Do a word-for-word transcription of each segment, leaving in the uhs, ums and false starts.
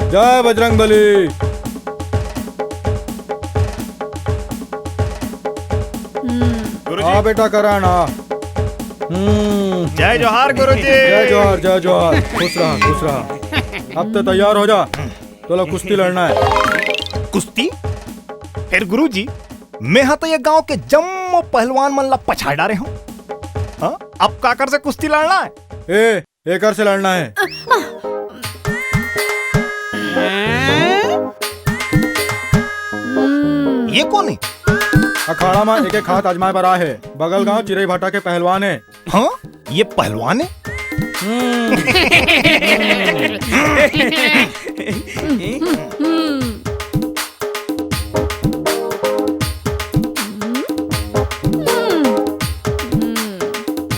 जय बजरंग बली। हम्म। गुरुजी। हाँ बेटा, करण, आ। हम्म। जय जोहार गुरुजी। जय जोहार, जय जोहार। खुश रहा, खुश रहा। अब तो तैयार हो जा, तोला कुश्ती लड़ना है। कुश्ती? फेर गुरुजी, मैं हा तो ये गांव के जम्मो पहलवान मन ला पछाड़ डारे हूँ। हाँ? अब काकर से कुश्ती लड़ना है? ए, एकर से लड़ना है। हम्म। ये कोन हे? अखाड़ा में एक एक हाथ आजमाए बर आए हे। बगल गांव चिरई भाटा के पहलवान हे। हाँ, ये पहलवान हे। हम्म। हम्म।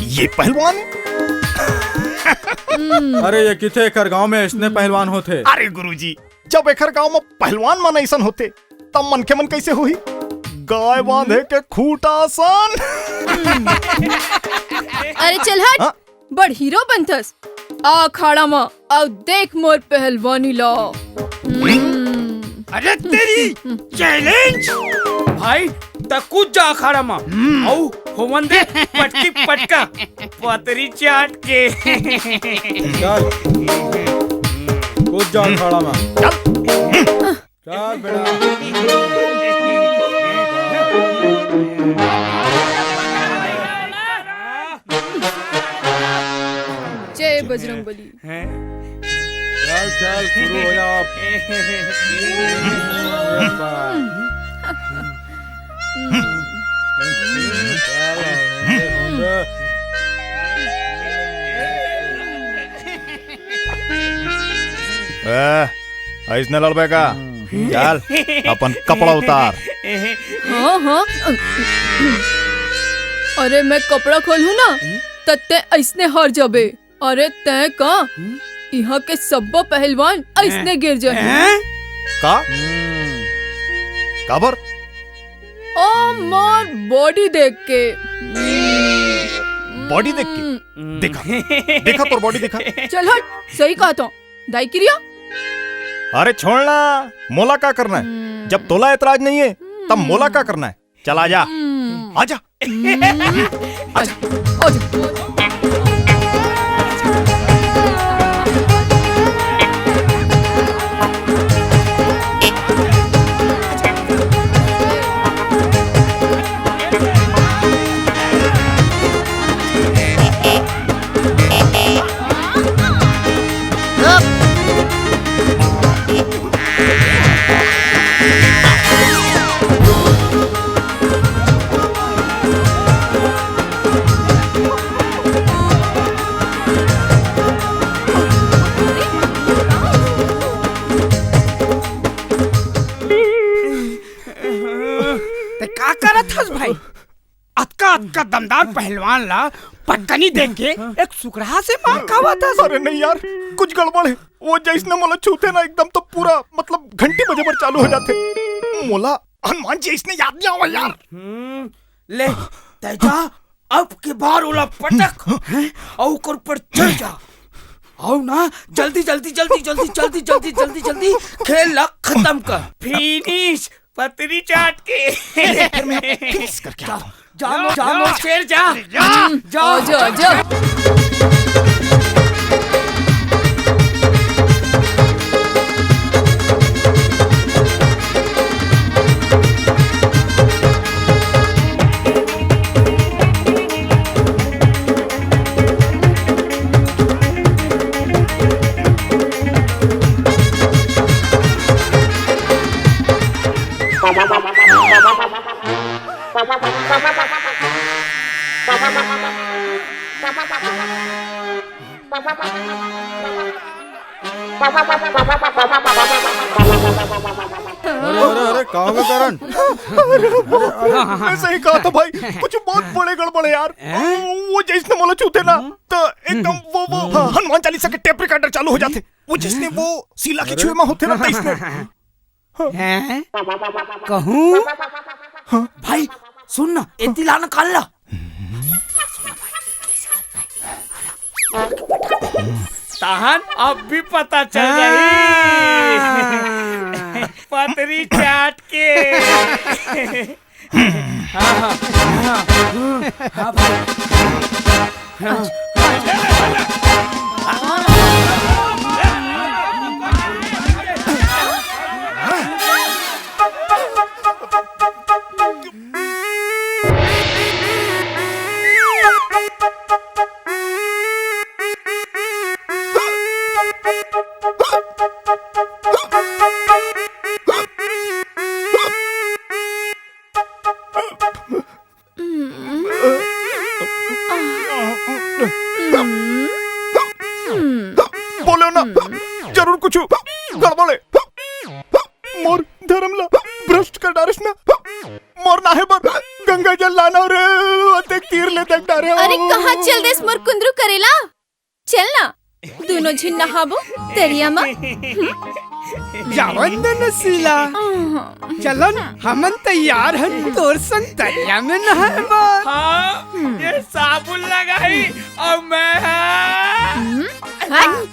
ये पहलवान हे। अरे, ये किथे एकर गांव में इसने पहलवान होथे। अरे गुरुजी, जब एकर गांव में पहलवान मन अइसन होथे, तब मनखे मन कइसे होही? गाय बांधे के खूंटा असन। अरे चल हट, हाँ? बड़ हीरो बनथस। आ अखाड़ा म, अउ देख मोर पहलवानी ला। हम्म। अरे तेरी, challenge! भाई, त कूद जा अखाड़ा म। हम्म। अउ होवन दे पटकी पटका, पतरी चाट के। चल, कूद जा अखाड़ा म। चल। चल बेटा। जय बजरंग बली। चल, चल, शुरू हो जाओ आप। ए, अइसने लड़बे का? हम्म। चल, अपन कपड़ा उतार। हाँ, हाँ। अरे, मैं कपड़ा खोलहूँ ना, त तैं अइसने हार जाबे। अरे, तैं का? हम्म। इहाँ के सब्बो पहलवान अइसने गिर जाही। हैं? का? हम्म। काबर? ओ, मोर body देख के। Body देख के? हम्म। देखा, देखा तोर body देखा। चल हट, सही कहत हँव। दाई किरिया? अरे छोड़ ना, मोला का करना हे? हम्म। जब तोला एतराज नइ हे, तब मोला का करना हे? चल आजा, हम्म। आजा। हम्म। आजा। आजा। तैं का करत हस भाई? अतका, अतका दमदार पहलवान ला पटकनी देख के एक सुकरा से मार खावत हस। अरे नहीं यार, कुछ गड़बड़ हे। वो जइसने मोला छूथे ना, एकदम तो पूरा, मतलब, घंटी बजे बर चालू हो जाथे। मोला हनुमान जी अइसने याद नइ आवय यार। हम्म, ले, तैं जा, अब के बार ओला पटक, हैं? अउ ओकर ऊपर चढ़ जा। अउ ना, जल्दी, जल्दी, जल्दी खेल ला खतम कर। Finish। पतरी चाट के। ले, फिर मैं finish करके आता हूँ। जा, जा, जा, जा, शेर, जा। जा। जा, जा, जा। अरे, अरे, अरे, का होगे करण? मैं सही कहा था भाई, कुछ बहुत बड़े गड़बड़ है यार। हैं? वो जैसे मोला छूते ना, हम्म। तो एकदम वो, वो हम्म। हनुमान चालीसा के tape recorder चालू हो जाते। वो जैसे वो शीला के अरे। छुए में होते ना, तो इसने हैं? कहूँ? हाँ। भाई, सुन ना, एती ला ना, कान ला। तहन अब भी पता चल जाही। हाँ। पतरी चाट के। हाँ, हाँ, हाँ, हाँ, भाई। बोले ना, जरूर कुछ गड़बड़ हे। मोर धरम ला भ्रष्ट कर डारिस ना। मोर नहाए बर गंगा जल लाना रे, अतेक तीर ले देख डारे। अरे, कहाँ चल देस मोर कुंदरू करेला? चल ना, दूनों झिन नहाबो तरिया म। जावन दे न शीला। चलन, हमन तैयार हन तोर संग तरिया में नहाए बर। हाँ, ये साबुन लगाही अउ मैं, हाँ। हम्म, हट।